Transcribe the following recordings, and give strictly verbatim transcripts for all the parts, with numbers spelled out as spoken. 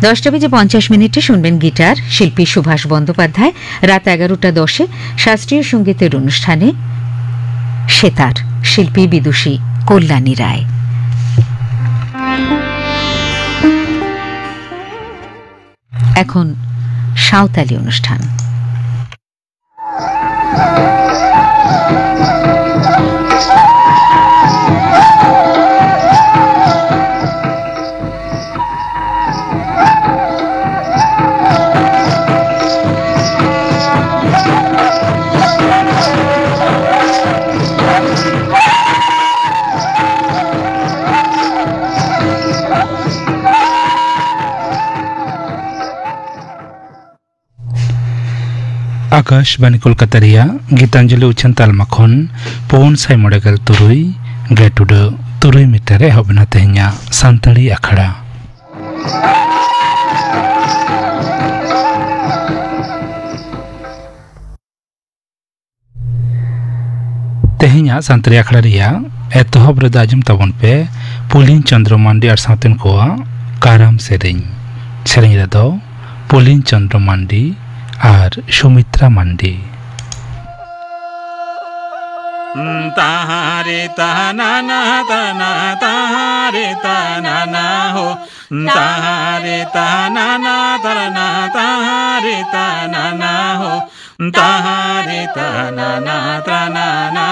দশটা বেজে পঞ্চাশ মিনিটে শুনবেন গিটার শিল্পী সুভাষ বন্দ্যোপাধ্যায়। রাত এগারোটা দশে শাস্ত্রীয় সঙ্গীতের অনুষ্ঠানে সেতার শিল্পী বিদুষী কল্যাণী রায়। এখন সাঁওতালি অনুষ্ঠান। ᱟᱠᱟᱥᱵᱟᱱᱤ ᱠᱳᱞᱠᱟᱛᱟ ᱨᱮᱭᱟᱜ ᱜᱤᱛᱟᱧᱡᱚᱞᱤ ᱩᱪᱷᱟᱹᱱ ᱛᱟᱞᱢᱟ ᱠᱷᱚᱱ ᱯᱩᱱ ᱥᱟᱭ ᱢᱚᱬᱮ ᱜᱮᱞ ᱛᱩᱨᱩᱭ ᱜᱮᱴ ᱩᱰᱟᱹ ᱛᱩᱨᱩᱭ ᱢᱤᱴᱟᱨ ᱨᱮ ᱮᱦᱚᱵ ᱮᱱᱟ ᱛᱮᱦᱮᱧᱟᱜ ᱥᱟᱱᱛᱟᱲᱤ ᱟᱠᱷᱲᱟ᱾ ᱛᱮᱦᱮᱧᱟᱜ ᱥᱟᱱᱛᱟᱲᱤ ᱟᱠᱷᱲᱟ ᱨᱮᱭᱟᱜ ᱮᱛᱚᱦᱚᱵ ᱨᱮᱫᱚ ᱟᱸᱡᱚᱢ ᱛᱟᱵᱚᱱ ᱯᱮ ᱯᱩᱞᱤᱱ ᱪᱚᱸᱫᱽᱨᱚ ᱢᱟᱱᱰᱤ ᱟᱨ ᱥᱟᱶᱛᱮᱱ ᱠᱚᱣᱟᱜ ᱠᱟᱨᱟᱢ ᱥᱮᱨᱮᱧ᱾ ᱥᱮᱨᱮᱧ ᱨᱮᱫᱚ ᱯᱩᱞᱤᱱ ᱪᱚᱸᱫᱽᱨᱚ ᱢᱟᱱᱰᱤ ᱟᱨ ᱥᱩᱢᱤᱛᱨᱟ ᱢᱟᱱᱰᱤ᱾ ᱛᱟᱦᱟᱨᱮ ᱛᱟᱦᱟᱱᱟᱱᱟ ᱛᱟᱱᱟ ᱛᱟᱦᱟᱨᱮ ᱛᱟᱦᱟᱱᱟᱱᱟ ᱦᱳ᱾ ᱛᱟᱦᱟᱨᱮ ᱛᱟᱦᱟᱱᱟᱱᱟ ᱛᱟᱱᱟ ᱛᱟᱦᱟᱨᱮ ᱛᱟᱦᱟᱱᱟᱱᱟ ᱦᱳ᱾ ᱛᱟᱦᱟᱨᱮ ᱛᱟᱱᱟᱱᱟ ᱛᱨᱟᱱᱟᱱᱟ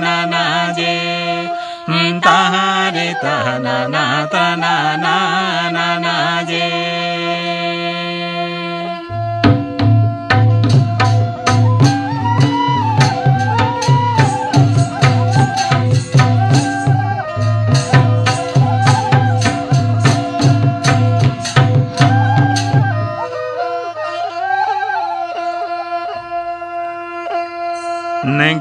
ᱱᱟᱱᱟ ᱡᱮ᱾ ᱛᱟᱦᱟᱨᱮ ᱛᱟᱱᱟᱱᱟ ᱛᱨᱟᱱᱟᱱᱟ ᱱᱟᱱᱟ ᱡᱮ᱾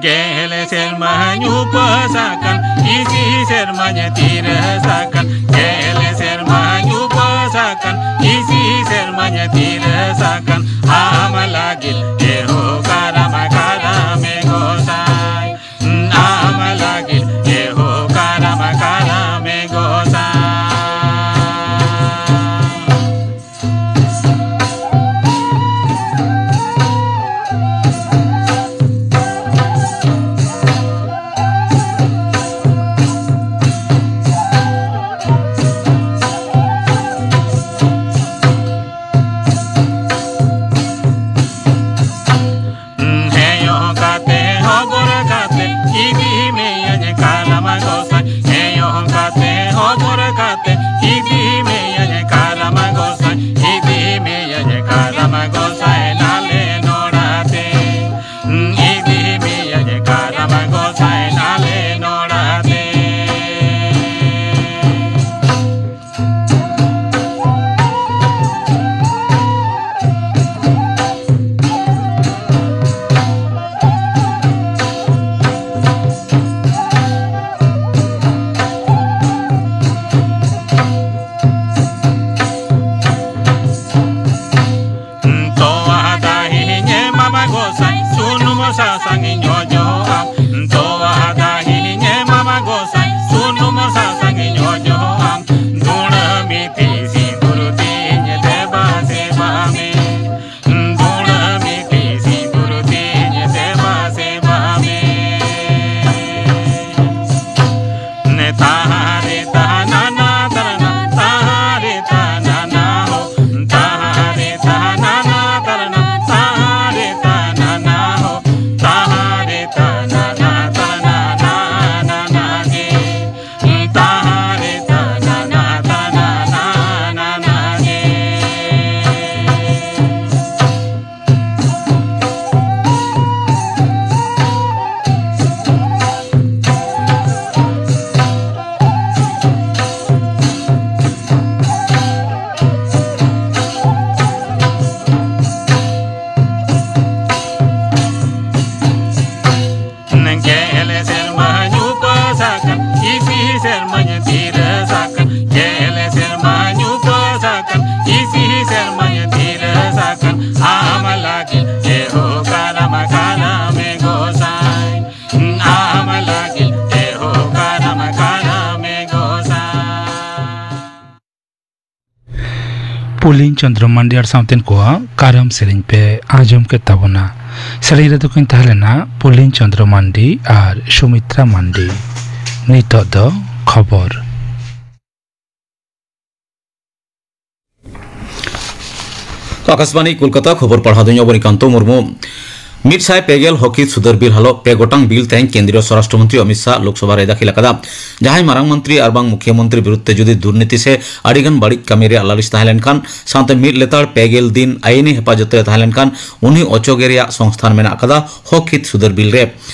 ᱜᱮᱞ ᱥᱮᱨᱢᱟᱧ ᱩᱯᱟᱹᱥ ᱟᱠᱟᱱ, ᱤᱥᱤ ᱥᱮᱨᱢᱟᱧ ᱛᱤᱨᱟᱹᱥ ᱟᱠᱟᱱ᱾ ᱜᱮᱞ ᱥᱮᱨᱢᱟᱧ ᱩᱯᱟᱹᱥ ᱟᱠᱟᱱ, ᱤᱥᱤ ᱥᱮᱨᱢᱟᱧ ᱛᱤᱨᱟᱹᱥ ᱟᱠᱟᱱ᱾ ᱟᱢ ᱞᱟᱹᱜᱤᱫ ᱮᱦᱚ ᱠᱟᱨᱟᱢ ᱠᱟᱨᱟᱢᱮ ᱜᱚᱸᱥᱟᱭ᱾ ᱟᱢ ᱞᱟᱹᱜᱤᱫ ᱮᱦᱚ ᱠᱟᱨᱟᱢ ᱠᱟᱨᱟᱢᱮ ᱜᱚᱸᱥᱟᱭ᱾ ᱤᱥᱤ ᱥᱮᱨᱢᱟᱧ ᱛᱤᱨᱟᱹᱥ ᱟᱠᱟᱱ ᱟᱢ ᱞᱟᱹᱜᱤᱫ ᱮᱦᱚᱵ ᱠᱟᱨᱟᱢ ᱠᱟᱨᱟᱢᱮ ᱜᱚᱸᱥᱟᱭ᱾ ᱟᱢ ᱞᱟᱹᱜᱤᱫ ᱮᱦᱚᱵ ᱠᱟᱨᱟᱢ ᱠᱟᱨᱟᱢᱮ ᱜᱚᱸᱥᱟᱭ᱾ ᱯᱩᱞᱤᱱ ᱪᱚᱱᱫᱨᱚ ᱢᱟᱱᱰᱤ ᱟᱨ ᱥᱟᱶᱛᱮᱱ ᱠᱚᱣᱟᱜ ᱠᱟᱨᱟᱢ ᱥᱮᱨᱮᱧ ᱯᱮ ᱟᱸᱡᱚᱢ ᱠᱮᱫ ᱛᱟᱵᱚᱱᱟ᱾ ᱥᱮᱨᱮᱧ ᱨᱮᱫᱚ ᱠᱤᱱ ᱛᱟᱦᱮᱸ ᱞᱮᱱᱟ ᱯᱩᱞᱤᱱ ᱪᱚᱱᱫᱨᱚ ᱢᱟᱱᱰᱤ ᱟᱨ ᱥᱩᱢᱤᱛᱨᱟ ᱢᱟᱱᱰᱤ᱾ ᱱᱤᱛᱚᱜ ᱫᱚ ᱠᱷᱚᱵᱚᱨ᱾ ᱟᱠᱟᱥᱵᱟᱬᱤ ᱠᱳᱞᱠᱟᱛᱟ, ᱠᱷᱚᱵᱚᱨ ᱯᱟᱲᱦᱟᱣ ᱫᱚᱧ ᱚᱵᱚᱱᱤᱠᱟᱱᱛᱚ ᱢᱩᱨᱢᱩ᱾ ᱢᱤᱫ ᱥᱟᱭ ᱯᱮ ᱜᱮᱞ ᱦᱚᱠ ᱦᱤᱛ ᱥᱩᱫᱷᱟᱹᱨ ᱵᱤᱞ ᱦᱟᱞᱚᱜ ᱯᱮ ᱜᱚᱴᱟᱝ ᱵᱤᱞ ᱛᱮᱦᱮᱧ ᱠᱮᱱᱫᱨᱤᱭᱚ ᱥᱚᱨᱟᱥᱴᱨᱚ ᱢᱚᱱᱛᱨᱤ ᱚᱢᱤᱛ ᱥᱟᱦ ᱞᱳᱠᱥᱚᱵᱷᱟ ᱨᱮᱭ ᱫᱟᱹᱠᱷᱤᱞ ᱟᱠᱟᱫᱟ᱾ ᱡᱟᱦᱟᱸᱭ ᱢᱟᱨᱟᱝ ᱢᱚᱱᱛᱨᱤ ᱟᱨ ᱵᱟᱝ ᱢᱩᱠᱷᱭᱟᱹ ᱢᱚᱱᱛᱨᱤ ᱵᱤᱨᱩᱫᱷ ᱛᱮ ᱡᱩᱫᱤ ᱫᱩᱨᱱᱤᱛᱤ ᱥᱮ ᱟᱹᱰᱤᱜᱟᱱ ᱵᱟᱹᱲᱤᱡ ᱠᱟᱹᱢᱤ ᱨᱮᱭᱟᱜ ᱞᱟᱹᱞᱤᱥ ᱛᱟᱦᱮᱸ ᱞᱮᱱᱠᱷᱟᱱ, ᱥᱟᱶᱛᱮ ᱢᱤᱫ ᱞᱮᱛᱟᱲ ᱯᱮ ᱜᱮᱞ ᱫᱤᱱ ᱟᱭᱤᱱᱤ ᱦᱮᱯᱟᱡᱚᱛ ᱨᱮ ᱛᱟᱦᱮᱸ ᱞᱮᱱᱠᱷᱟᱱ, ᱩᱱᱤ ᱚᱪᱚᱜᱮ ᱨᱮᱭᱟᱜ ᱥᱚᱝᱥᱛᱷᱟᱱ ᱢᱮᱱᱟᱜ ᱟᱠᱟᱫᱟ ᱦᱚᱠ ᱦᱤᱛ ᱥᱩᱫᱷᱟᱹᱨ ᱵᱤᱞ ᱨᱮ᱾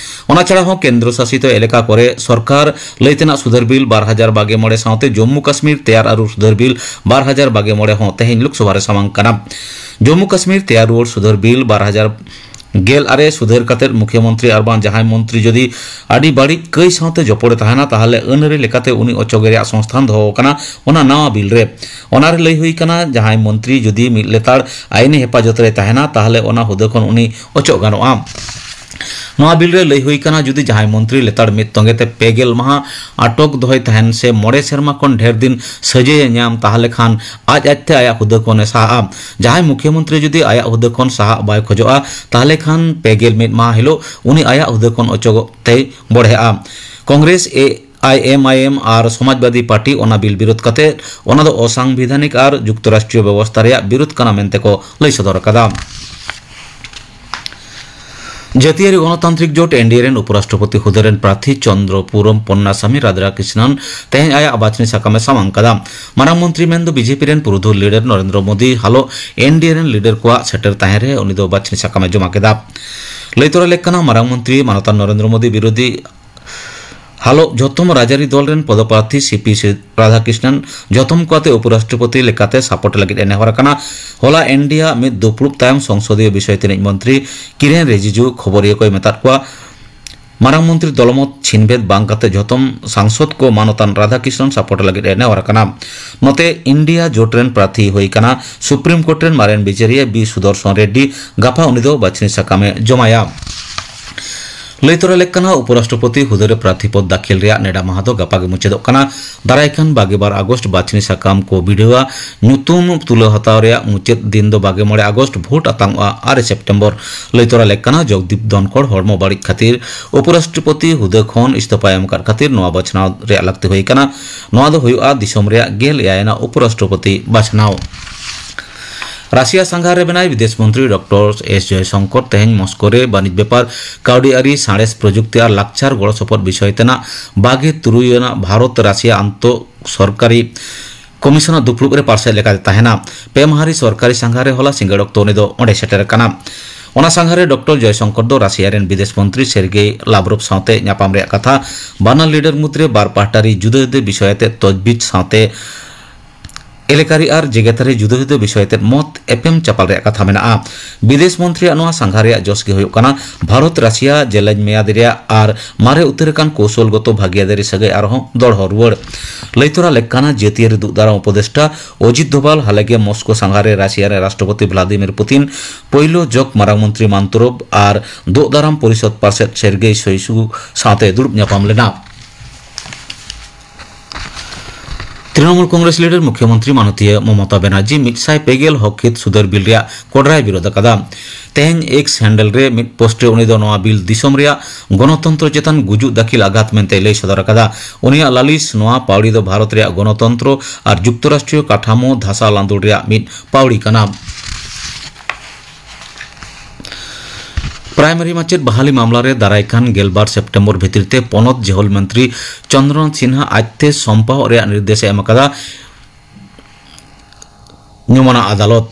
ᱚᱱᱟ ᱪᱷᱟᱲᱟ ᱦᱚᱸ ᱠᱮᱱᱫᱨᱚ ᱥᱟᱥᱤᱛ ᱮᱞᱟᱠᱟ ᱠᱚᱨᱮ ᱥᱚᱨᱠᱟᱨ ᱞᱟᱹᱭ ᱛᱮᱱᱟᱜ ᱥᱩᱫᱷᱟᱹᱨ ᱵᱤᱞ ᱵᱟᱨ ᱦᱟᱡᱟᱨ ᱵᱟᱜᱮ ᱢᱚᱬᱮ ᱥᱟᱶᱛᱮ ᱡᱚᱢᱢᱩ ᱠᱟᱥᱢᱤᱨ ᱛᱮᱭᱟᱨ ᱟᱹᱨᱩ ᱥᱩᱫᱷᱟᱹᱨ ᱵᱤᱞ ᱵᱟᱨ ᱦᱟᱡᱟᱨ ᱵᱟᱜᱮ ᱢᱚᱬᱮ ᱦᱚᱸ ᱛᱮᱦᱮᱧ ᱞᱳᱠᱥᱚᱵᱷᱟ ᱨᱮ ᱥᱟᱢᱟᱝ ᱠᱟᱱᱟ᱾ ᱡᱚᱢᱢᱩ ᱠᱟᱥᱢᱤᱨ ᱛᱮᱭᱟᱨ ᱨᱩᱣᱟᱹᱲ ᱥᱩᱫᱷᱟᱹᱨ ᱵᱤᱞ ᱵᱟᱨ ᱦᱟᱡᱟᱨ ᱜᱮᱞ ᱟᱨᱮ ᱥᱩᱫᱷᱟᱹᱨ ᱠᱟᱛᱮ ᱢᱩᱠᱷᱭᱟᱹ ᱢᱚᱱᱛᱨᱤ ᱟᱨ ᱵᱟᱝ ᱡᱟᱦᱟᱸᱭ ᱢᱚᱱᱛᱨᱤ ᱡᱩᱫᱤ ᱟᱹᱰᱤ ᱵᱟᱹᱲᱤᱡ ᱠᱟᱹᱭ ᱥᱟᱶᱛᱮ ᱡᱚᱯᱚᱲᱮ ᱛᱟᱦᱮᱱᱟ, ᱛᱟᱦᱚᱞᱮ ᱟᱹᱱ ᱟᱹᱨᱤ ᱞᱮᱠᱟᱛᱮ ᱩᱱᱤ ᱚᱪᱚᱜᱮ ᱨᱮᱭᱟᱜ ᱥᱚᱝᱥᱛᱷᱟᱱ ᱫᱚᱦᱚ ᱟᱠᱟᱱᱟ ᱚᱱᱟ ᱱᱟᱣᱟ ᱵᱤᱞ ᱨᱮ᱾ ᱚᱱᱟ ᱨᱮ ᱞᱟᱹᱭ ᱦᱩᱭ ᱟᱠᱟᱱᱟ, ᱡᱟᱦᱟᱸᱭ ᱢᱚᱱᱛᱨᱤ ᱡᱩᱫᱤ ᱢᱤᱫ ᱞᱮᱛᱟᱲ ᱟᱭᱤᱱᱤ ᱦᱮᱯᱟᱡᱚᱛ ᱨᱮ ᱛᱟᱦᱮᱱᱟ, ᱛᱟᱦᱚᱞᱮ ᱚᱱᱟ ᱦᱩᱫᱟᱹ ᱠᱷᱚᱱ ᱩᱱᱤ ᱚᱪᱚᱜ ᱜᱟᱱᱚᱜᱼᱟ᱾ ᱱᱚᱣᱟ ᱵᱤᱞ ᱨᱮ ᱞᱟᱹᱭ ᱦᱩᱭ ᱟᱠᱟᱱᱟ, ᱡᱩᱫᱤ ᱡᱟᱦᱟᱸᱭ ᱢᱚᱱᱛᱨᱤ ᱞᱮᱛᱟᱲ ᱢᱤᱫ ᱛᱚᱸᱜᱮ ᱛᱮ ᱯᱮ ᱜᱮᱞ ᱢᱟᱦᱟ ᱟᱴᱚᱠ ᱫᱚᱦᱚᱭ ᱛᱟᱦᱮᱱ ᱥᱮ ᱢᱚᱬᱮ ᱥᱮᱨᱢᱟ ᱠᱷᱚᱱ ᱰᱷᱮᱨ ᱫᱤᱱ ᱥᱟᱹᱡᱟᱹᱭᱮ ᱧᱟᱢ, ᱛᱟᱦᱚᱞᱮ ᱠᱷᱟᱱ ᱟᱡ ᱟᱡᱛᱮ ᱟᱭᱟᱜ ᱦᱩᱫᱟᱹ ᱠᱷᱚᱱᱮ ᱥᱟᱦᱟᱜᱼᱟ᱾ ᱡᱟᱦᱟᱸᱭ ᱢᱩᱠᱷᱭᱟᱹ ᱢᱚᱱᱛᱨᱤ ᱡᱩᱫᱤ ᱟᱭᱟᱜ ᱦᱩᱫᱟᱹ ᱠᱷᱚᱱ ᱥᱟᱦᱟᱜ ᱵᱟᱭ ᱠᱷᱚᱡᱚᱜᱼᱟ, ᱛᱟᱦᱚᱞᱮ ᱠᱷᱟᱱ ᱯᱮ ᱜᱮᱞ ᱢᱤᱫ ᱢᱟᱦᱟ ᱦᱤᱞᱳᱜ ᱩᱱᱤ ᱟᱭᱟᱜ ᱦᱩᱫᱟᱹ ᱠᱷᱚᱱ ᱚᱪᱚᱜᱚᱜ ᱛᱮᱭ ᱵᱚᱲᱦᱮᱜᱼᱟ᱾ ᱠᱚᱝᱜᱨᱮᱥ, ᱮ ᱟᱭ ᱮᱢ ᱟᱭ ᱮᱢ ᱟᱨ ᱥᱚᱢᱟᱡᱽᱵᱟᱫᱤ ᱯᱟᱨᱴᱤ ᱚᱱᱟ ᱵᱤᱞ ᱵᱤᱨᱳᱫ ᱠᱟᱛᱮ ᱚᱱᱟ ᱫᱚ ᱚᱥᱟᱝᱵᱤᱫᱷᱟᱱᱤᱠ ᱟᱨ ᱡᱩᱠᱛᱚᱨᱟᱥᱴᱨᱤᱭᱚ ᱵᱮᱵᱚᱥᱛᱷᱟ ᱨᱮᱭᱟᱜ ᱵᱤᱨᱳᱫ ᱠᱟᱱᱟ ᱢᱮᱱᱛᱮ ᱠᱚ ᱞᱟᱹᱭ ᱥᱚᱫᱚᱨ ᱟᱠᱟᱫᱟ᱾ ᱡᱟᱹᱛᱤᱭᱟᱹᱨᱤ ᱜᱚᱱᱚᱛᱟᱱᱛᱨᱤᱠ ᱡᱳᱴ, ᱮᱱᱰᱤᱮ, ᱨᱮᱱ ᱩᱯᱚᱨᱟᱥᱴᱨᱚᱯᱚᱛᱤ ᱦᱩᱫᱟᱹ ᱨᱮᱱ ᱯᱨᱟᱨᱛᱷᱤ ᱪᱚᱱᱫᱨᱚᱯᱩᱨᱚᱢ ᱯᱚᱱᱱᱟᱥᱟᱢᱤ ᱨᱟᱫᱷᱟᱠᱨᱤᱥᱱᱟᱱ ᱛᱮᱦᱮᱧ ᱟᱭᱟᱜ ᱵᱟᱪᱷᱱᱤ ᱥᱟᱠᱟᱢᱮ ᱥᱟᱢᱟᱝ ᱠᱟᱫᱟ᱾ ᱢᱟᱨᱟᱝ ᱢᱚᱱᱛᱨᱤ ᱢᱮᱱᱫᱚ ᱵᱤᱡᱮᱯᱤ ᱨᱮᱱ ᱯᱩᱨᱩᱫᱷᱩᱞ ᱞᱤᱰᱟᱨ ᱱᱚᱨᱮᱱᱫᱨᱚ ᱢᱳᱫᱤ ᱦᱟᱞᱚᱜ ᱮᱱᱰᱤᱮ ᱨᱮᱱ ᱞᱤᱰᱟᱨ ᱠᱚᱣᱟᱜ ᱥᱮᱴᱮᱨ ᱛᱟᱦᱮᱸ ᱨᱮ ᱩᱱᱤ ᱫᱚ ᱵᱟᱪᱷᱱᱤ ᱥᱟᱠᱟᱢᱮ ᱡᱚᱢᱟ ᱠᱮᱫᱟ᱾ ᱞᱟᱹᱭ ᱛᱚᱨᱟ ᱞᱮᱠ ᱠᱟᱱᱟ, ᱢᱟᱨᱟᱝ ᱢᱚᱱᱛᱨᱤ ᱢᱟᱱᱚᱛᱟᱱ ᱱᱚᱨᱮᱱᱫᱨᱚ ᱢᱳᱫᱤ ᱵᱤᱨᱳᱫᱷᱤ ᱦᱟᱞᱚᱜ ᱡᱷᱚᱛᱚᱢ ᱨᱟᱡᱽᱟᱹᱨᱤ ᱫᱚᱞ ᱨᱮᱱ ᱯᱚᱫᱚᱯᱨᱟᱨᱛᱷᱤ ᱥᱤ ᱯᱤ ᱥᱤ ᱨᱟᱫᱷᱟᱠᱨᱤᱥᱱᱟᱱ ᱡᱷᱚᱛᱚᱢ ᱠᱚ ᱟᱛᱮ ᱩᱯᱚᱨᱟᱥᱴᱨᱚᱯᱚᱛᱤ ᱞᱮᱠᱟᱛᱮ ᱥᱟᱯᱚᱴ ᱞᱟᱹᱜᱤᱫ ᱮ ᱱᱮᱦᱚᱨ ᱟᱠᱟᱱᱟ᱾ ᱦᱚᱞᱟ ᱮᱱᱰᱤᱭᱟ ᱢᱤᱫ ᱫᱩᱯᱲᱩᱵ ᱛᱟᱭᱚᱢ ᱥᱚᱝᱥᱚᱫᱤᱭᱚ ᱵᱤᱥᱚᱭ ᱛᱮ ᱨᱤᱱᱤᱡ ᱢᱚᱱᱛᱨᱤ ᱠᱤᱨᱮᱱ ᱨᱤᱡᱤᱡᱩ ᱠᱷᱚᱵᱚᱨᱤᱭᱟᱹ ᱠᱚᱭ ᱢᱮᱛᱟᱫ ᱠᱚᱣᱟ, ᱢᱟᱨᱟᱝ ᱢᱚᱱᱛᱨᱤ ᱫᱚᱞᱢᱚᱛ ᱪᱷᱤᱱᱵᱷᱮᱫ ᱵᱟᱝ ᱠᱟᱛᱮ ᱡᱷᱚᱛᱚᱢ ᱥᱟᱝᱥᱚᱫ ᱠᱚ ᱢᱟᱱᱚᱛᱟᱱ ᱨᱟᱫᱷᱟᱠᱨᱤᱥᱱᱚᱱ ᱥᱟᱯᱳᱨᱴ ᱞᱟᱹᱜᱤᱫ ᱮ ᱱᱮᱦᱚᱨ ᱟᱠᱟᱱᱟ᱾ ᱱᱚᱛᱮ ᱤᱱᱰᱤᱭᱟ ᱡᱳᱴ ᱨᱮᱱ ᱯᱨᱟᱨᱛᱷᱤ ᱦᱩᱭ ᱟᱠᱟᱱᱟ ᱥᱩᱯᱨᱤᱢ ᱠᱳᱨᱴ ᱨᱮᱱ ᱢᱟᱨᱮᱱ ᱵᱤᱪᱟᱹᱨᱤᱭᱟᱹ ᱵᱤ ᱥᱩᱫᱚᱨᱥᱚᱱ ᱨᱮᱰᱰᱤ᱾ ᱜᱟᱯᱟ ᱩᱱᱤ ᱫᱚ ᱵᱟᱪᱷᱱᱤ ᱥᱟᱠᱟᱢ ᱮ ᱡᱚᱢᱟᱭᱟ᱾ ᱞᱟᱹᱭ ᱛᱚᱨᱟ ᱞᱮᱠ ᱠᱟᱱᱟ, ᱩᱯᱚᱨᱟᱥᱴᱨᱚᱯᱚᱛᱤ ᱦᱩᱫᱟᱹ ᱨᱮ ᱯᱨᱟᱨᱛᱷᱤ ᱯᱚᱫᱽ ᱫᱟᱹᱠᱷᱤᱞ ᱨᱮᱭᱟᱜ ᱱᱮᱰᱟ ᱢᱟᱦᱟ ᱫᱚ ᱜᱟᱯᱟ ᱜᱮ ᱢᱩᱪᱟᱹᱫᱚᱜ ᱠᱟᱱᱟ᱾ ᱫᱟᱨᱟᱭ ᱠᱟᱱ ᱵᱟᱜᱮ ᱵᱟᱨ ᱟᱜᱚᱥᱴ ᱵᱟᱪᱷᱱᱤ ᱥᱟᱠᱟᱢ ᱠᱚ ᱵᱤᱰᱟᱹᱣᱟ᱾ ᱧᱩᱛᱩᱢ ᱛᱩᱞᱟᱹᱣ ᱦᱟᱛᱟᱣ ᱨᱮᱭᱟᱜ ᱢᱩᱪᱟᱹᱫ ᱫᱤᱱ ᱫᱚ ᱵᱟᱜᱮ ᱢᱚᱬᱮ ᱟᱜᱚᱥᱴ, ᱵᱷᱳᱴ ᱟᱛᱟᱝᱚᱜᱼᱟ ᱟᱨᱮ ᱥᱮᱯᱴᱮᱢᱵᱚᱨ᱾ ᱞᱟᱹᱭ ᱛᱚᱨᱟ ᱞᱮᱠ ᱠᱟᱱᱟ, ᱡᱚᱜᱽᱫᱤᱯ ᱫᱷᱚᱱᱠᱷᱚᱲ ᱦᱚᱲᱢᱚ ᱵᱟᱹᱲᱤᱡ ᱠᱷᱟᱹᱛᱤᱨ ᱩᱯᱚᱨᱟᱥᱴᱨᱚᱯᱚᱛᱤ ᱦᱩᱫᱟᱹ ᱠᱷᱚᱱ ᱤᱥᱛᱚᱯᱷᱟᱭ ᱮᱢ ᱟᱠᱟᱫ ᱠᱷᱟᱹᱛᱤᱨ ᱱᱚᱣᱟ ᱵᱟᱪᱷᱱᱟᱣ ᱨᱮᱭᱟᱜ ᱞᱟᱹᱠᱛᱤ ᱦᱩᱭ ᱟᱠᱟᱱᱟ᱾ ᱱᱚᱣᱟ ᱫᱚ ᱦᱩᱭᱩᱜᱼᱟ ᱫᱤᱥᱚᱢ ᱨᱮᱭᱟᱜ ᱜᱮᱞ ᱮᱭᱟᱭ ᱟᱱᱟᱜ ᱩᱯᱚᱨᱟᱥᱴᱨᱚᱯᱚᱛᱤ ᱵᱟᱪᱷᱱᱟᱣ᱾ ᱨᱟᱥᱤᱭᱟ ᱥᱟᱸᱜᱷᱟᱨ ᱨᱮ ᱢᱮᱱᱟᱭ ᱵᱤᱫᱮᱥ ᱢᱚᱱᱛᱨᱤ ᱰᱚᱠᱴᱚᱨ ᱮᱥ ᱡᱚᱭᱥᱚᱝᱠᱚᱨ ᱛᱮᱦᱮᱧ ᱢᱚᱥᱠᱳ ᱨᱮ ᱵᱟᱹᱱᱤᱡᱽ ᱵᱮᱯᱟᱨ, ᱠᱟᱹᱣᱰᱤ ᱟᱹᱨᱤ, ᱥᱟᱬᱮᱥ, ᱯᱨᱚᱡᱩᱠᱛᱤ ᱟᱨ ᱞᱟᱠᱪᱟᱨ ᱜᱚᱲᱚ ᱥᱚᱯᱚᱦᱚᱫ ᱵᱤᱥᱚᱭ ᱛᱮᱱᱟᱜ ᱵᱟᱜᱮ ᱛᱩᱨᱩᱭ ᱟᱱᱟᱜ ᱵᱷᱟᱨᱚᱛ ᱨᱟᱥᱤᱭᱟ ᱟᱱᱛᱚ ᱥᱚᱨᱠᱟᱨᱤ ᱠᱚᱢᱤᱥᱚᱱᱟᱜ ᱫᱩᱯᱲᱩᱵ ᱨᱮ ᱯᱟᱨᱥᱮᱛ ᱞᱮᱠᱟᱛᱮ ᱛᱟᱦᱮᱱᱟ᱾ ᱯᱮ ᱢᱟᱦᱟ ᱨᱮ ᱥᱚᱨᱠᱟᱨᱤ ᱥᱟᱸᱜᱷᱟᱨ ᱨᱮ ᱦᱚᱞᱟ ᱥᱤᱸᱜᱟᱹᱲ ᱚᱠᱛᱚ ᱩᱱᱤ ᱫᱚ ᱚᱸᱰᱮ ᱥᱮᱴᱮᱨ ᱟᱠᱟᱱᱟ᱾ ᱚᱱᱟ ᱥᱟᱸᱜᱷᱟᱨ ᱨᱮ ᱰᱚᱠᱴᱚᱨ ᱡᱚᱭᱥᱚᱝᱠᱚᱨ ᱫᱚ ᱨᱟᱥᱤᱭᱟ ᱨᱮᱱ ᱵᱤᱫᱮᱥ ᱢᱚᱱᱛᱨᱤ ᱥᱮᱨᱜᱮᱭ ᱞᱟᱵᱽᱨᱚᱵ ᱥᱟᱶᱛᱮ ᱧᱟᱯᱟᱢ ᱨᱮᱭᱟᱜ ᱠᱟᱛᱷᱟ᱾ ᱵᱟᱱᱟᱨ ᱞᱤᱰᱟᱨ ᱢᱩᱫᱽᱨᱮ ᱵᱟᱨ ᱯᱟᱦᱴᱟ ᱨᱮ ᱡᱩᱫᱟᱹ ᱡᱩᱫᱟᱹ ᱵᱤᱥᱚᱭ ᱟᱛᱮ ᱛᱚᱡᱵᱤᱡ ᱥᱟᱶᱛᱮ ᱮᱞᱮᱠᱟᱨᱤ ᱟᱨ ᱡᱮᱜᱮᱛᱟᱹᱨᱤ ᱡᱩᱫᱟᱹ ᱡᱩᱫᱟᱹ ᱵᱤᱥᱚᱭ ᱟᱛᱮ ᱢᱚᱛ ᱮᱯᱮᱢ ᱪᱟᱯᱟᱞ ᱨᱮᱭᱟᱜ ᱠᱟᱛᱷᱟ ᱢᱮᱱᱟᱜᱼᱟ᱾ ᱵᱤᱫᱮᱥ ᱢᱚᱱᱛᱨᱤᱭᱟᱜ ᱱᱚᱣᱟ ᱥᱟᱸᱜᱷᱟᱨ ᱨᱮᱭᱟᱜ ᱡᱚᱥ ᱜᱮ ᱦᱩᱭᱩᱜ ᱠᱟᱱᱟ ᱵᱷᱟᱨᱚᱛ ᱨᱟᱥᱤᱭᱟ ᱡᱮᱞᱮᱧ ᱢᱮᱭᱟᱫ ᱨᱮᱭᱟᱜ ᱟᱨ ᱢᱟᱨᱮ ᱩᱛᱟᱹᱨ ᱟᱠᱟᱱ ᱠᱳᱣᱥᱚᱞᱜᱚᱛᱚ ᱵᱷᱟᱹᱜᱤᱭᱟᱹᱨᱤ ᱥᱟᱹᱜᱟᱹᱭ ᱟᱨᱦᱚᱸ ᱫᱚᱲᱦᱚ ᱨᱩᱣᱟᱹᱲ᱾ ᱞᱟᱹᱭ ᱛᱚᱨᱟ ᱞᱮᱠ ᱠᱟᱱᱟ, ᱡᱟᱹᱛᱤᱭᱟᱹᱨᱤ ᱫᱩᱜ ᱫᱟᱨᱟᱢ ᱩᱯᱚᱫᱮᱥᱴᱟ ᱚᱡᱤᱛ ᱫᱳᱵᱟᱞ ᱦᱟᱞᱮᱜᱮ ᱢᱚᱥᱠᱳ ᱥᱟᱸᱜᱷᱟᱨ ᱨᱮ ᱨᱟᱥᱤᱭᱟ ᱨᱮᱱ ᱨᱟᱥᱴᱨᱚᱯᱚᱛᱤ ᱵᱷᱞᱟᱫᱤᱢᱤᱨ ᱯᱩᱛᱤᱱ, ᱯᱳᱭᱞᱳ ᱡᱚᱠ ᱢᱟᱨᱟᱝ ᱢᱚᱱᱛᱨᱤ ᱢᱟᱱᱛᱩᱨᱳᱵ ᱟᱨ ᱫᱩᱜ ᱫᱟᱨᱟᱢ ᱯᱚᱨᱤᱥᱚᱫ ᱯᱟᱨᱥᱮᱛ ᱥᱮᱨᱜᱮᱭ ᱥᱳᱭᱥᱩ ᱥᱟᱶᱛᱮ ᱫᱩᱲᱩᱵ ᱧᱟᱯᱟᱢ ᱞᱮᱱᱟ᱾ ᱛᱨᱤᱱᱚᱢᱩᱞ ᱠᱚᱝᱜᱨᱮᱥ ᱞᱤᱰᱟᱨ ᱢᱩᱠᱷᱭᱚᱢᱚᱱᱛᱨᱤ ᱢᱟᱱᱚᱛᱤᱭᱟᱹ ᱢᱚᱢᱚᱛᱟ ᱵᱮᱱᱟᱨᱡᱤ ᱢᱤᱫ ᱥᱟᱭ ᱯᱮ ᱜᱮᱞ ᱦᱚᱠ ᱦᱤᱛ ᱥᱩᱫᱷᱟᱹᱨ ᱵᱤᱞ ᱨᱮᱭᱟᱜ ᱠᱚᱰᱨᱟᱭ ᱵᱤᱨᱳᱫ ᱟᱠᱟᱫᱟ᱾ ᱛᱮᱦᱮᱧ ᱮᱠᱥ ᱦᱮᱱᱰᱮᱞ ᱨᱮ ᱢᱤᱫ ᱯᱳᱥᱴ ᱨᱮ ᱩᱱᱤ ᱫᱚ ᱱᱚᱣᱟ ᱵᱤᱞ ᱫᱤᱥᱚᱢ ᱨᱮᱭᱟᱜ ᱜᱚᱱᱚᱛᱚᱱᱛᱨᱚ ᱪᱮᱛᱟᱱ ᱜᱩᱡᱩᱜ ᱫᱟᱹᱠᱷᱤᱞ ᱟᱜᱷᱟᱛ ᱢᱮᱱᱛᱮᱭ ᱞᱟᱹᱭ ᱥᱚᱫᱚᱨ ᱟᱠᱟᱫᱟ᱾ ᱩᱱᱤᱭᱟᱜ ᱞᱟᱹᱞᱤᱥ, ᱱᱚᱣᱟ ᱯᱟᱹᱣᱲᱤ ᱫᱚ ᱵᱷᱟᱨᱚᱛ ᱨᱮᱭᱟᱜ ᱜᱚᱱᱚᱛᱚᱱᱛᱨᱚ ᱟᱨ ᱡᱩᱠᱛᱚᱨᱟᱥᱴᱨᱤᱭᱚ ᱠᱟᱴᱷᱟᱢᱳ ᱫᱷᱟᱥᱟ ᱞᱟᱸᱫᱩᱲ ᱨᱮᱭᱟᱜ ᱢᱤᱫ ᱯᱟᱹᱣᱲᱤ ᱠᱟᱱᱟ᱾ ᱯᱨᱟᱭᱢᱟᱨᱤ ᱢᱟᱪᱮᱫ ᱵᱟᱦᱟᱞᱤ ᱢᱟᱢᱞᱟ ᱨᱮ ᱫᱟᱨᱟᱭ ᱠᱟᱱ ᱜᱮᱞᱵᱟᱨ ᱥᱮᱯᱴᱮᱢᱵᱚᱨ ᱵᱷᱤᱛᱤᱨ ᱛᱮ ᱯᱚᱱᱚᱛ ᱡᱮᱦᱳᱞ ᱢᱚᱱᱛᱨᱤ ᱪᱚᱱᱫᱨᱚᱱᱟᱛᱷ ᱥᱤᱱᱦᱟ ᱟᱡᱛᱮ ᱥᱚᱢᱯᱟᱣᱚᱜ ᱨᱮᱭᱟᱜ ᱱᱤᱨᱫᱮᱥ ᱮ ᱮᱢ ᱟᱠᱟᱫᱟ᱾ ᱧᱩᱢᱟᱱᱟᱜ ᱟᱫᱟᱞᱚᱛ᱾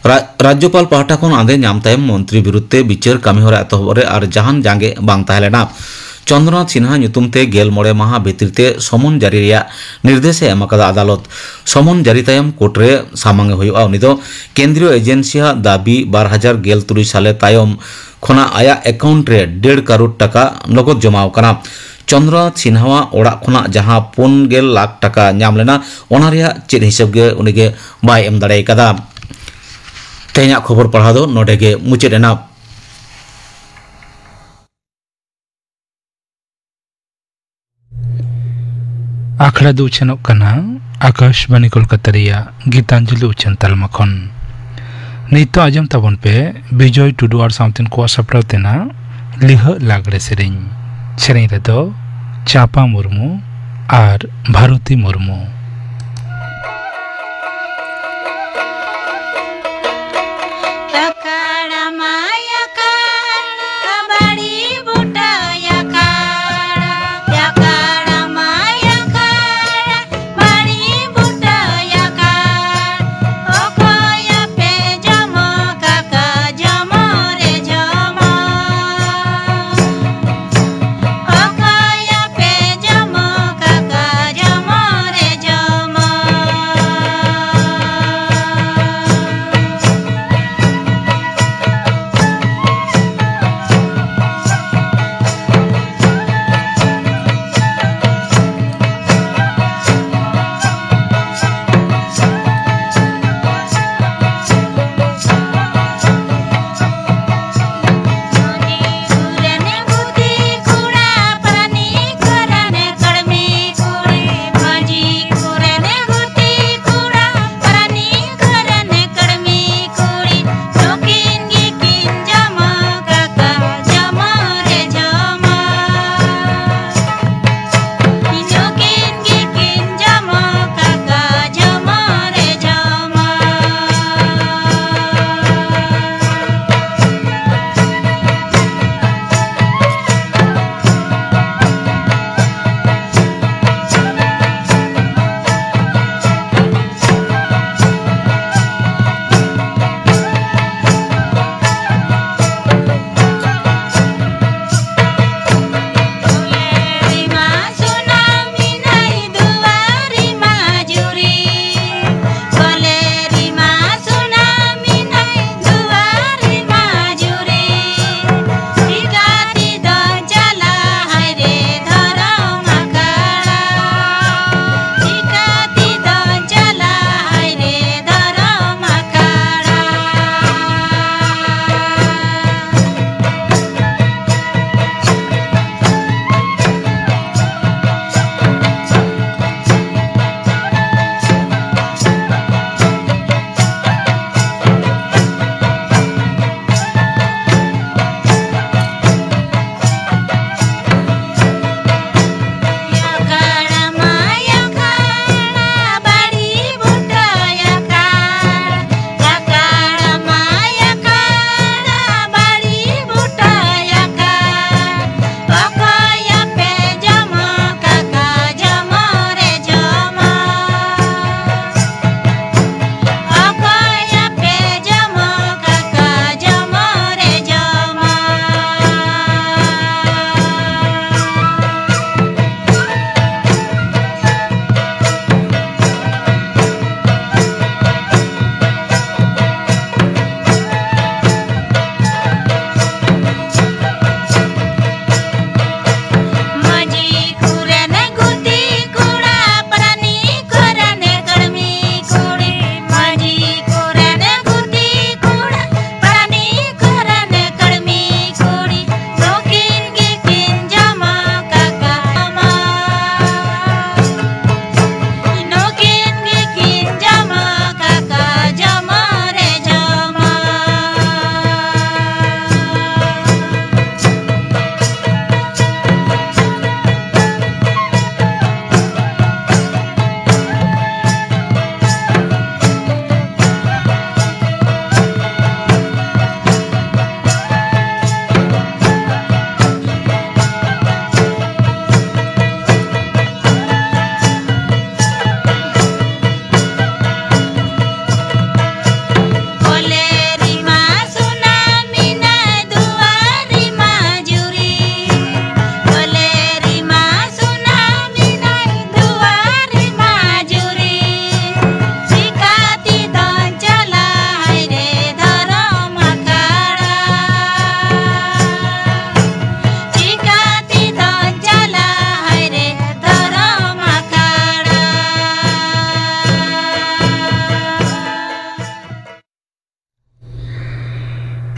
ᱨᱟ-, ᱨᱟᱡᱽᱡᱚᱯᱟᱞ ᱯᱟᱦᱴᱟ ᱠᱷᱚᱱ ᱟᱸᱫᱮ ᱧᱟᱢ ᱛᱟᱭᱚᱢ ᱢᱚᱱᱛᱨᱤ ᱵᱤᱨᱩᱫᱷ ᱛᱮ ᱵᱤᱪᱟᱹᱨ ᱠᱟᱹᱢᱤᱦᱚᱨᱟ ᱮᱛᱚᱦᱚᱵ ᱨᱮ ᱟᱨ ᱡᱟᱦᱟᱱ ᱡᱟᱸᱜᱮ ᱵᱟᱝ ᱛᱟᱦᱮᱸ ᱞᱮᱱᱟ᱾ ᱪᱚᱱᱫᱨᱚᱱᱟᱛᱷ ᱥᱤᱱᱦᱟ ᱧᱩᱛᱩᱢ ᱛᱮ ᱜᱮᱞ ᱢᱚᱬᱮ ᱢᱟᱦᱟ ᱵᱷᱤᱛᱤᱨ ᱛᱮ ᱥᱚᱢᱚᱱ ᱡᱟᱹᱨᱤ ᱨᱮᱭᱟᱜ ᱱᱤᱨᱫᱮᱥ ᱮ ᱮᱢ ᱟᱠᱟᱫᱟ ᱟᱫᱟᱞᱚᱛ᱾ ᱥᱚᱢᱚᱱ ᱡᱟᱹᱨᱤ ᱛᱟᱭᱚᱢ ᱠᱳᱨᱴ ᱨᱮ ᱥᱟᱢᱟᱝ ᱮ ᱦᱩᱭᱩᱜᱼᱟ᱾ ᱩᱱᱤ ᱫᱚ ᱠᱮᱱᱫᱨᱤᱭᱚ ᱮᱡᱮᱱᱥᱤ ᱟᱜ ᱫᱟᱹᱵᱤ ᱵᱟᱨ ᱦᱟᱡᱟᱨ ᱜᱮᱞ ᱛᱩᱨᱩᱭ ᱥᱟᱞᱮ ᱛᱟᱭᱚᱢ ᱠᱷᱚᱱᱟᱜ ᱟᱭᱟᱜ ᱮᱠᱟᱣᱩᱱᱴ ᱨᱮ ᱰᱮᱲ ᱠᱟᱨᱳᱲ ᱴᱟᱠᱟ ᱱᱚᱜᱚᱫ ᱡᱚᱢᱟ ᱟᱠᱟᱱᱟ᱾ ᱪᱚᱱᱫᱨᱚᱱᱟᱛᱷ ᱥᱤᱱᱦᱟᱣᱟᱜ ᱚᱲᱟᱜ ᱠᱷᱚᱱᱟᱜ ᱡᱟᱦᱟᱸ ᱯᱩᱱ ᱜᱮᱞ ᱞᱟᱠᱷ ᱴᱟᱠᱟ ᱧᱟᱢ ᱞᱮᱱᱟ, ᱚᱱᱟ ᱨᱮᱭᱟᱜ ᱪᱮᱫ ᱦᱤᱥᱟᱹᱵ ᱜᱮ ᱩᱱᱤ ᱜᱮ ᱵᱟᱭ ᱮᱢ ᱫᱟᱲᱮ ᱟᱠᱟᱫᱟ᱾ ᱛᱮᱦᱮᱧᱟᱜ ᱠᱷᱚᱵᱚᱨ ᱯᱟᱲᱦᱟᱣ ᱫᱚ ᱱᱚᱰᱮ ᱜᱮ ᱢᱩᱪᱟᱹᱫ ᱮᱱᱟ᱾ ᱟᱠᱷᱲᱟ ᱫᱚ ᱩᱪᱷᱟᱹᱱᱚᱜ ᱠᱟᱱᱟ ᱟᱠᱟᱥᱵᱟᱱᱤ ᱠᱳᱞᱠᱟᱛᱟ ᱨᱮᱭᱟᱜ ᱜᱤᱛᱟᱧᱡᱚᱞᱤ ᱩᱪᱷᱟᱹᱱ ᱛᱟᱞᱢᱟ ᱠᱷᱚᱱ᱾ ᱱᱤᱛᱚᱜ ᱟᱸᱡᱚᱢ ᱛᱟᱵᱚᱱ ᱯᱮ ᱵᱤᱡᱚᱭ ᱴᱩᱰᱩ ᱟᱨ ᱥᱟᱶᱛᱮᱱ ᱠᱚᱣᱟᱜ ᱥᱟᱯᱲᱟᱣ ᱛᱮᱱᱟᱜ ᱞᱤᱦᱟᱹᱜ ᱞᱟᱜᱽᱲᱮ ᱥᱮᱨᱮᱧ᱾ ᱥᱮᱨᱮᱧ ᱨᱮᱫᱚ ᱪᱟᱸᱯᱟ ᱢᱩᱨᱢᱩ ᱟᱨ ᱵᱷᱟᱨᱚᱛᱤ ᱢᱩᱨᱢᱩ᱾ ᱟᱠᱟᱲᱟ ᱢᱟᱭ ᱟᱠᱟᱲᱟ, ᱵᱟᱲᱤ ᱵᱩᱴᱟᱹᱭ ᱟᱠᱟᱲᱟ, ᱟᱠᱟᱲᱟ ᱢᱟᱭ ᱟᱠᱟᱲᱟ, ᱵᱟᱲᱤ ᱵᱩᱴᱟᱹᱭ ᱟᱠᱟᱲᱟ᱾ ᱚᱠᱚᱭ ᱟᱯᱮ ᱡᱚᱢᱚ ᱠᱟᱠᱟ ᱡᱚᱢᱚ ᱨᱮ ᱡᱚᱢᱚ᱾ ᱚᱠᱚᱭ ᱟᱯᱮ ᱡᱚᱢᱚ ᱠᱟᱠᱟ ᱡᱚᱢᱚ ᱨᱮ ᱡᱚᱢᱚ᱾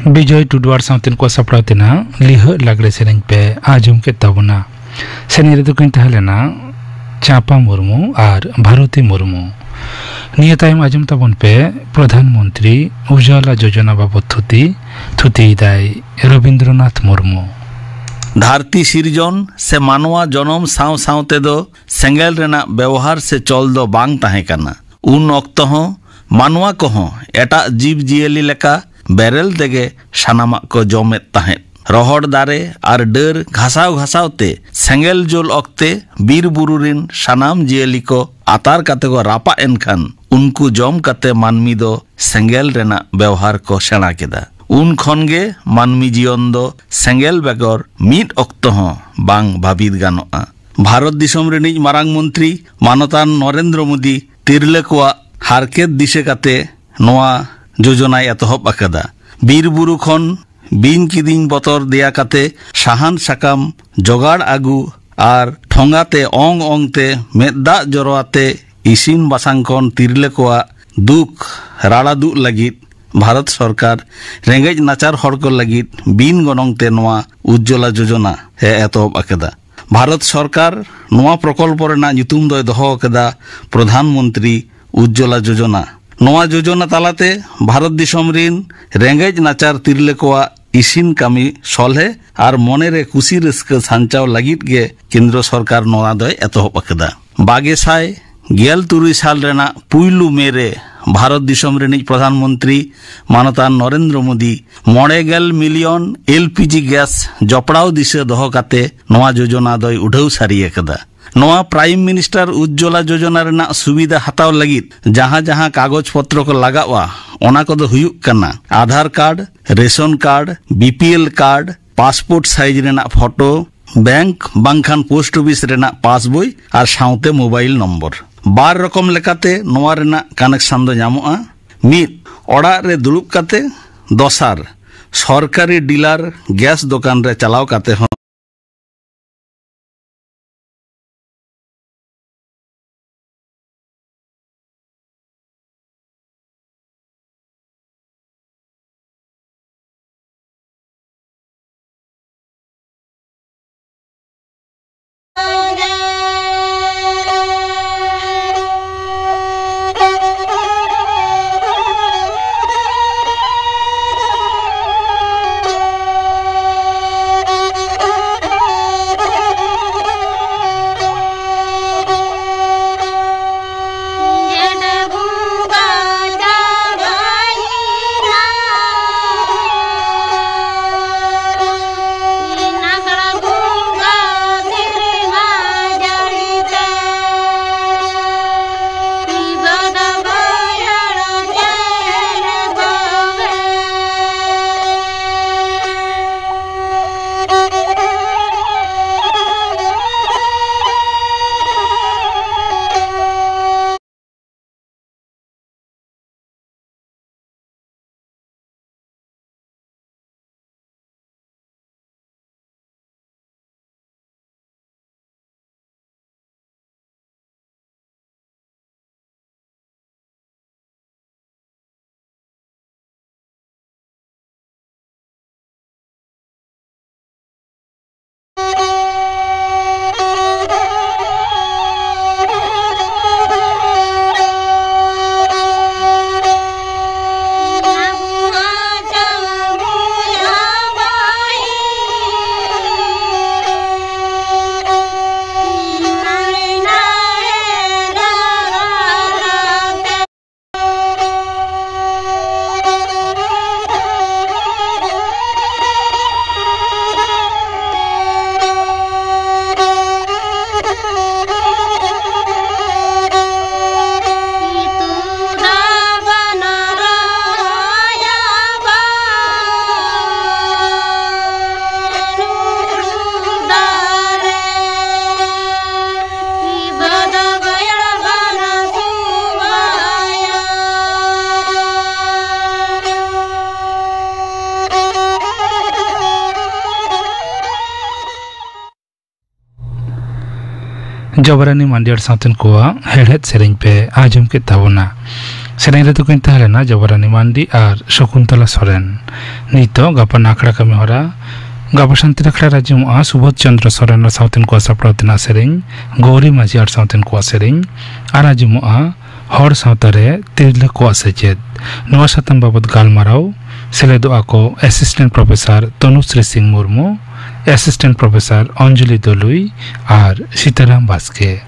ᱵᱤᱡᱚᱭ ᱴᱩᱰᱩ ᱟᱨ ᱥᱟᱶᱛᱮᱱ ᱠᱚᱣᱟᱜ ᱥᱟᱯᱲᱟᱣ ᱛᱮᱱᱟᱜ ᱞᱤᱦᱟᱹᱜ ᱞᱟᱜᱽᱲᱮ ᱥᱮᱨᱮᱧ ᱯᱮ ᱟᱸᱡᱚᱢ ᱠᱮᱫ ᱛᱟᱵᱚᱱᱟ᱾ ᱥᱮᱨᱮᱧ ᱨᱮᱫᱚ ᱠᱤᱱ ᱛᱟᱦᱮᱸ ᱞᱮᱱᱟ ᱪᱟᱸᱯᱟ ᱢᱩᱨᱢᱩ ᱟᱨ ᱵᱷᱟᱨᱚᱛᱤ ᱢᱩᱨᱢᱩ᱾ ᱱᱤᱭᱟᱹ ᱛᱟᱭᱚᱢ ᱟᱸᱡᱚᱢ ᱛᱟᱵᱚᱱ ᱯᱮ ᱯᱨᱚᱫᱷᱟᱱ ᱢᱚᱱᱛᱨᱤ ᱩᱡᱽᱡᱚᱞᱟ ᱡᱳᱡᱚᱱᱟ ᱵᱟᱵᱚᱫ ᱛᱷᱩᱛᱤ᱾ ᱛᱷᱩᱛᱤᱭᱮᱫᱟᱭ ᱨᱚᱵᱤᱱᱫᱨᱚᱱᱟᱛᱷ ᱢᱩᱨᱢᱩ᱾ ᱫᱷᱟᱹᱨᱛᱤ ᱥᱤᱨᱡᱚᱱ ᱥᱮ ᱢᱟᱱᱣᱟ ᱡᱚᱱᱚᱢ ᱥᱟᱶ ᱥᱟᱶ ᱛᱮᱫᱚ ᱥᱮᱸᱜᱮᱞ ᱨᱮᱱᱟᱜ ᱵᱮᱣᱦᱟᱨ ᱥᱮ ᱪᱚᱞ ᱫᱚ ᱵᱟᱝ ᱛᱟᱦᱮᱸ ᱠᱟᱱᱟ᱾ ᱩᱱ ᱚᱠᱛᱚ ᱦᱚᱸ ᱢᱟᱱᱣᱟ ᱠᱚᱦᱚᱸ ᱮᱴᱟᱜ ᱡᱤᱵᱽ ᱡᱤᱭᱟᱹᱞᱤ ᱞᱮᱠᱟ ᱵᱮᱨᱮᱞ ᱛᱮᱜᱮ ᱥᱟᱱᱟᱢᱟᱜ ᱠᱚ ᱡᱚᱢᱮᱫ ᱛᱟᱦᱮᱸᱫ᱾ ᱨᱚᱦᱚᱲ ᱫᱟᱨᱮ ᱟᱨ ᱰᱟᱹᱨ ᱜᱷᱟᱥᱟᱣ ᱜᱷᱟᱥᱟᱣ ᱛᱮ ᱥᱮᱸᱜᱮᱞ ᱡᱩᱞ ᱚᱠᱛᱮ ᱵᱤᱨ ᱵᱩᱨᱩ ᱨᱤᱱ ᱥᱟᱱᱟᱢ ᱡᱤᱭᱟᱹᱞᱤ ᱠᱚ ᱟᱛᱟᱨ ᱠᱟᱛᱮ ᱠᱚ ᱨᱟᱯᱟᱜ ᱮᱱ ᱠᱷᱟᱱ ᱩᱱᱠᱩ ᱡᱚᱢ ᱠᱟᱛᱮ ᱢᱟᱹᱱᱢᱤ ᱫᱚ ᱥᱮᱸᱜᱮᱞ ᱨᱮᱱᱟᱜ ᱵᱮᱣᱦᱟᱨ ᱠᱚ ᱥᱮᱬᱟ ᱠᱮᱫᱟ᱾ ᱩᱱ ᱠᱷᱚᱱ ᱜᱮ ᱢᱟᱹᱱᱢᱤ ᱡᱤᱭᱚᱱ ᱫᱚ ᱥᱮᱸᱜᱮᱞ ᱵᱮᱜᱚᱨ ᱢᱤᱫ ᱚᱠᱛᱚ ᱦᱚᱸ ᱵᱟᱝ ᱵᱷᱟᱹᱵᱤᱛ ᱜᱟᱱᱚᱜᱼᱟ᱾ ᱵᱷᱟᱨᱚᱛ ᱫᱤᱥᱚᱢ ᱨᱤᱱᱤᱡ ᱢᱟᱨᱟᱝ ᱢᱚᱱᱛᱨᱤ ᱢᱟᱱᱚᱛᱟᱱ ᱱᱚᱨᱮᱱᱫᱨᱚ ᱢᱳᱫᱤ ᱛᱤᱨᱞᱟᱹ ᱠᱚᱣᱟᱜ ᱦᱟᱨᱠᱮᱛ ᱫᱤᱥᱟᱹ ᱠᱟᱛᱮ ᱱᱚᱣᱟ ᱡᱳᱡᱚᱱᱟᱭ ᱮᱛᱚᱦᱚᱵ ᱟᱠᱟᱫᱟ᱾ ᱵᱤᱨ ᱵᱩᱨᱩ ᱠᱷᱚᱱ ᱵᱤᱧ ᱠᱤᱫᱤᱧ ᱵᱚᱛᱚᱨ ᱫᱮᱭᱟ ᱠᱟᱛᱮ ᱥᱟᱦᱟᱱ ᱥᱟᱠᱟᱢ ᱡᱚᱜᱟᱲ ᱟᱹᱜᱩ ᱟᱨ ᱴᱷᱚᱸᱜᱟ ᱛᱮ ᱚᱝ ᱚᱝ ᱛᱮ ᱢᱮᱫ ᱫᱟᱜ ᱡᱚᱨᱚ ᱟᱛᱮ ᱤᱥᱤᱱ ᱵᱟᱥᱟᱝ ᱠᱷᱚᱱ ᱛᱤᱨᱞᱟᱹ ᱠᱚᱣᱟᱜ ᱫᱩᱠ ᱨᱟᱲᱟ ᱫᱩᱜ ᱞᱟᱹᱜᱤᱫ ᱵᱷᱟᱨᱚᱛ ᱥᱚᱨᱠᱟᱨ ᱨᱮᱸᱜᱮᱡ ᱱᱟᱪᱟᱨ ᱦᱚᱲ ᱠᱚ ᱞᱟᱹᱜᱤᱫ ᱵᱤᱱ ᱜᱚᱱᱚᱝ ᱛᱮ ᱱᱚᱣᱟ ᱩᱡᱽᱡᱚᱞᱟ ᱡᱳᱡᱚᱱᱟ ᱮ ᱮᱛᱚᱦᱚᱵ ᱟᱠᱟᱫᱟ᱾ ᱵᱷᱟᱨᱚᱛ ᱥᱚᱨᱠᱟᱨ ᱱᱚᱣᱟ ᱯᱨᱚᱠᱚᱞᱯᱚ ᱨᱮᱱᱟᱜ ᱧᱩᱛᱩᱢ ᱫᱚᱭ ᱫᱚᱦᱚ ᱟᱠᱟᱫᱟ ᱯᱨᱚᱫᱷᱟᱱ ᱢᱚᱱᱛᱨᱤ ᱩᱡᱽᱡᱚᱞᱟ ᱡᱳᱡᱚᱱᱟ᱾ ᱱᱚᱣᱟ ᱡᱳᱡᱚᱱᱟ ᱛᱟᱞᱟᱛᱮ ᱵᱷᱟᱨᱚᱛ ᱫᱤᱥᱚᱢ ᱨᱤᱱ ᱨᱮᱸᱜᱮᱡ ᱱᱟᱪᱟᱨ ᱛᱤᱨᱞᱟᱹ ᱠᱚᱣᱟᱜ ᱤᱥᱤᱱ ᱠᱟᱹᱢᱤ ᱥᱚᱞᱦᱮ ᱟᱨ ᱢᱚᱱᱮᱨᱮ ᱠᱩᱥᱤ ᱨᱟᱹᱥᱠᱟᱹ ᱥᱟᱧᱪᱟᱣ ᱞᱟᱹᱜᱤᱫ ᱜᱮ ᱠᱮᱱᱫᱨᱚ ᱥᱚᱨᱠᱟᱨ ᱱᱚᱣᱟ ᱫᱚᱭ ᱮᱛᱚᱦᱚᱵ ᱟᱠᱟᱫᱟ᱾ ᱵᱟᱜᱮ ᱥᱟᱭ ᱜᱮᱞ ᱛᱩᱨᱩᱭ ᱥᱟᱞ ᱨᱮᱱᱟᱜ ᱯᱩᱭᱞᱩ ᱢᱮ ᱨᱮ ᱵᱷᱟᱨᱚᱛ ᱫᱤᱥᱚᱢ ᱨᱤᱱᱤᱡ ᱯᱨᱚᱫᱷᱟᱱ ᱢᱚᱱᱛᱨᱤ ᱢᱟᱱᱚᱛᱟᱱ ᱱᱚᱨᱮᱱᱫᱨᱚ ᱢᱳᱫᱤ ᱢᱚᱬᱮ ᱜᱮᱞ million L P G gas ᱡᱚᱯᱲᱟᱣ ᱫᱤᱥᱟᱹ ᱫᱚᱦᱚ ᱠᱟᱛᱮ ᱱᱚᱣᱟ ᱡᱳᱡᱚᱱᱟ ᱫᱚᱭ ᱩᱰᱷᱟᱹᱣ ᱥᱟᱹᱨᱤ ᱟᱠᱟᱫᱟ᱾ ᱱᱚᱣᱟ ᱯᱨᱟᱭᱤᱢ ᱢᱤᱱᱤᱥᱴᱟᱨ ᱩᱡᱽᱡᱚᱞᱟ ᱡᱳᱡᱚᱱᱟ ᱨᱮᱱᱟᱜ ᱥᱩᱵᱤᱫᱷᱟ ᱦᱟᱛᱟᱣ ᱞᱟᱹᱜᱤᱫ ᱡᱟᱦᱟᱸ ᱡᱟᱦᱟᱸ ᱠᱟᱜᱚᱡᱽ ᱯᱚᱛᱨᱚ ᱠᱚ ᱞᱟᱜᱟᱜᱼᱟ, ᱚᱱᱟ ᱠᱚᱫᱚ ᱦᱩᱭᱩᱜ ᱠᱟᱱᱟ Aadhaar card, ration card, B P L card, passport size ᱨᱮᱱᱟᱜ ᱯᱷᱳᱴᱳ, ᱵᱮᱝᱠ ᱵᱟᱝᱠᱷᱟᱱ ᱯᱳᱥᱴ ᱚᱯᱷᱤᱥ ᱨᱮᱱᱟᱜ ᱯᱟᱥᱵᱳᱭ ᱟᱨ ᱥᱟᱶᱛᱮ ᱢᱳᱵᱟᱭᱤᱞ ᱱᱚᱢᱵᱚᱨ᱾ ᱵᱟᱨ ᱨᱚᱠᱚᱢ ᱞᱮᱠᱟᱛᱮ ᱱᱚᱣᱟ ᱨᱮᱱᱟᱜ ᱠᱟᱱᱮᱠᱥᱚᱱ ᱫᱚ ᱧᱟᱢᱚᱜᱼᱟ᱾ ᱢᱤᱫ, ᱚᱲᱟᱜ ᱨᱮ ᱫᱩᱲᱩᱵ ᱠᱟᱛᱮ᱾ ᱫᱚᱥᱟᱨ, ᱥᱚᱨᱠᱟᱨᱤ ᱰᱤᱞᱟᱨ ᱜᱮᱥ ᱫᱚᱠᱟᱱ ᱨᱮ ᱪᱟᱞᱟᱣ ᱠᱟᱛᱮ ᱦᱚᱸ᱾ ᱡᱚᱵᱟᱨᱟᱱᱤ ᱢᱟᱱᱰᱤ ᱟᱨ ᱥᱟᱶᱛᱮᱱ ᱠᱚᱣᱟᱜ ᱦᱮᱲᱦᱮᱫ ᱥᱮᱨᱮᱧ ᱯᱮ ᱟᱸᱡᱚᱢ ᱠᱮᱫ ᱛᱟᱵᱚᱱᱟ᱾ ᱥᱮᱨᱮᱧ ᱨᱮᱫᱚ ᱠᱤᱱ ᱛᱟᱦᱮᱸ ᱞᱮᱱᱟ ᱡᱚᱵᱟᱨᱟᱱᱤ ᱢᱟᱱᱰᱤ ᱟᱨ ᱥᱚᱠᱩᱱᱛᱚᱞᱟ ᱥᱚᱨᱮᱱ᱾ ᱱᱤᱛᱚᱜ ᱜᱟᱯᱟ ᱟᱠᱷᱲᱟ ᱠᱟᱹᱢᱤ ᱦᱚᱨᱟ᱾ ᱜᱟᱯᱟ ᱥᱟᱱᱛᱤ ᱟᱠᱷᱲᱟ ᱨᱮ ᱟᱸᱡᱚᱢᱚᱜᱼᱟ ᱥᱩᱵᱳᱫᱷ ᱪᱚᱱᱫᱨᱚ ᱥᱚᱨᱮᱱ ᱟᱨ ᱥᱟᱶᱛᱮᱱ ᱠᱚᱣᱟᱜ ᱥᱟᱯᱲᱟᱣ ᱛᱮᱱᱟᱜ ᱥᱮᱨᱮᱧ, ᱜᱳᱣᱨᱤ ᱢᱟᱹᱡᱷᱤ ᱟᱨ ᱥᱟᱶᱛᱮᱱ ᱠᱚᱣᱟᱜ ᱥᱮᱨᱮᱧ, ᱟᱨ ᱟᱸᱡᱚᱢᱚᱜᱼᱟ ᱦᱚᱲ ᱥᱟᱶᱛᱟ ᱨᱮ ᱛᱤᱨᱞᱟᱹ ᱠᱚᱣᱟᱜ ᱥᱮᱪᱮᱫ᱾ ᱱᱚᱣᱟ ᱥᱟᱛᱟᱢ ᱵᱟᱵᱚᱛ ᱜᱟᱞᱢᱟᱨᱟᱣ ᱥᱮᱞᱮᱫᱚᱜᱼᱟ ᱠᱚ ᱮᱥᱤᱥᱴᱮᱱᱴ ᱯᱨᱚᱯᱷᱮᱥᱚᱨ ᱛᱚᱱᱩᱥᱨᱤ ᱥᱤᱝ ᱢᱩᱨᱢᱩ, ᱮᱥᱤᱥᱴᱮᱱᱴ ᱯᱨᱚᱯᱷᱮᱥᱚᱨ ᱚᱧᱡᱚᱞᱤ ᱫᱚᱞᱩᱭ ᱟᱨ ᱥᱤᱛᱟᱨᱟᱢ ᱵᱟᱥᱠᱮ᱾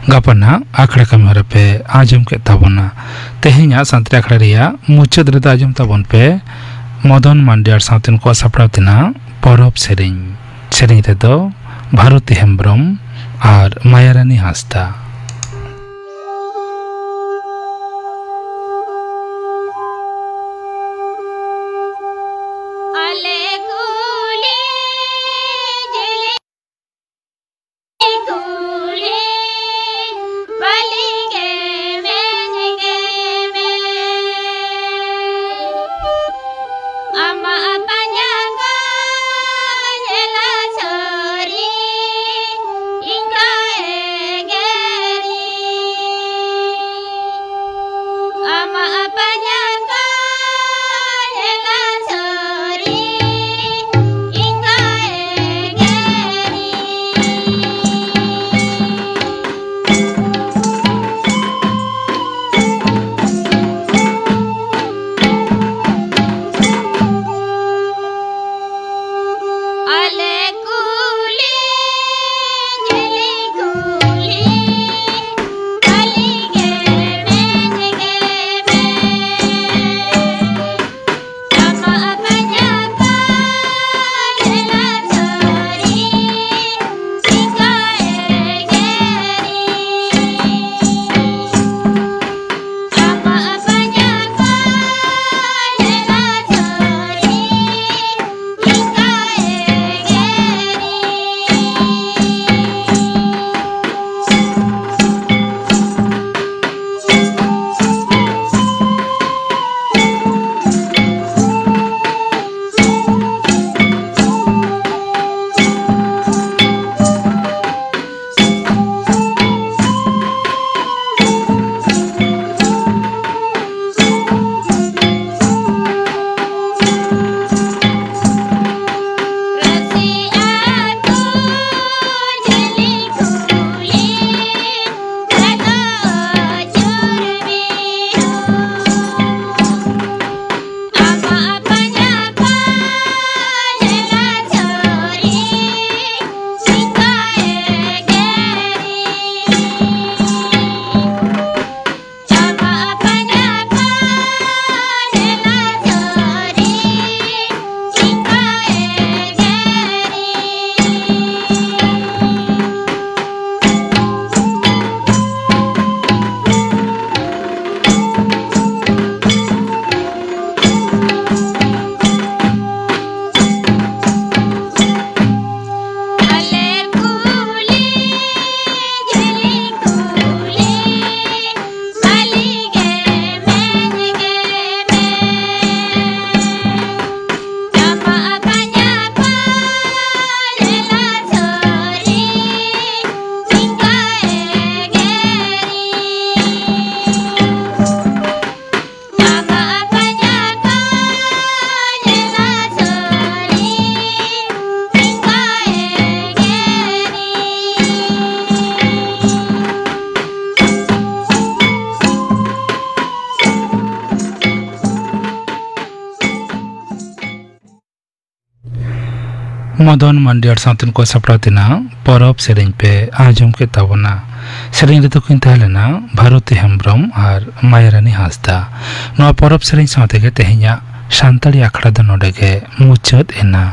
ᱜᱟᱯᱟ ᱱᱟᱜ ᱟᱠᱷᱲᱟ ᱠᱟᱹᱢᱤ ᱦᱚᱨᱟ ᱯᱮ ᱟᱸᱡᱚᱢ ᱠᱮᱫ ᱛᱟᱵᱚᱱᱟ᱾ ᱛᱮᱦᱮᱧᱟᱜ ᱥᱟᱱᱛᱟᱲᱤ ᱟᱠᱷᱲᱟ ᱨᱮᱭᱟᱜ ᱢᱩᱪᱟᱹᱫ ᱨᱮᱫᱚ ᱟᱸᱡᱚᱢ ᱛᱟᱵᱚᱱ ᱯᱮ ᱢᱚᱫᱚᱱ ᱢᱟᱱᱰᱤ ᱟᱨ ᱥᱟᱶᱛᱮᱱ ᱠᱚᱣᱟᱜ ᱥᱟᱯᱲᱟᱣ ᱛᱮᱱᱟᱜ ᱯᱚᱨᱚᱵᱽ ᱥᱮᱨᱮᱧ᱾ ᱥᱮᱨᱮᱧ ᱨᱮᱫᱚ ᱵᱷᱟᱨᱚᱛᱤ ᱦᱮᱢᱵᱨᱚᱢ ᱟᱨ ᱢᱟᱭᱟᱨᱟᱱᱤ ᱦᱟᱸᱥᱫᱟ᱾ ᱟᱞᱮ ᱠᱩᱞᱤ ᱡᱮᱞᱮ ᱠᱩᱞᱤ ᱵᱟᱞᱤ ᱜᱮ ᱢᱮᱱ ᱜᱮ ᱢᱮ᱾ ᱟᱢᱟᱜ ᱯᱟᱸᱡᱟ ᱠᱚ ᱧᱮᱞᱟ ᱥᱚᱨᱤ, ᱤᱧ ᱫᱚ ᱮᱜᱮᱨ ᱢᱚᱫᱚᱱ ᱢᱟᱱᱰᱤᱭᱟᱨ ᱥᱟᱶᱛᱮ ᱠᱚ ᱥᱟᱯᱲᱟᱣ ᱛᱮᱱᱟ ᱯᱚᱨᱚᱵᱽ ᱥᱮᱨᱮᱧ ᱯᱮ ᱟᱸᱡᱚᱢ ᱠᱮᱫ ᱛᱟᱵᱚᱱᱟ᱾ ᱥᱮᱨᱮᱧ ᱨᱮᱫᱚ ᱠᱤᱱ ᱛᱟᱦᱮᱸ ᱞᱮᱱᱟ ᱵᱷᱟᱨᱚᱛᱤ ᱦᱮᱢᱵᱨᱚᱢ ᱟᱨ ᱢᱟᱭᱟᱨᱟᱱᱤ ᱦᱟᱸᱥᱫᱟ᱾ ᱱᱚᱣᱟ ᱯᱚᱨᱚᱵᱽ ᱥᱮᱨᱮᱧ ᱥᱟᱶ ᱛᱮᱜᱮ ᱛᱮᱦᱮᱧᱟᱜ ᱥᱟᱱᱛᱟᱲᱤ ᱟᱠᱷᱲᱟ ᱫᱚ ᱱᱚᱰᱮ ᱜᱮ ᱢᱩᱪᱟᱹᱫ ᱮᱱᱟ᱾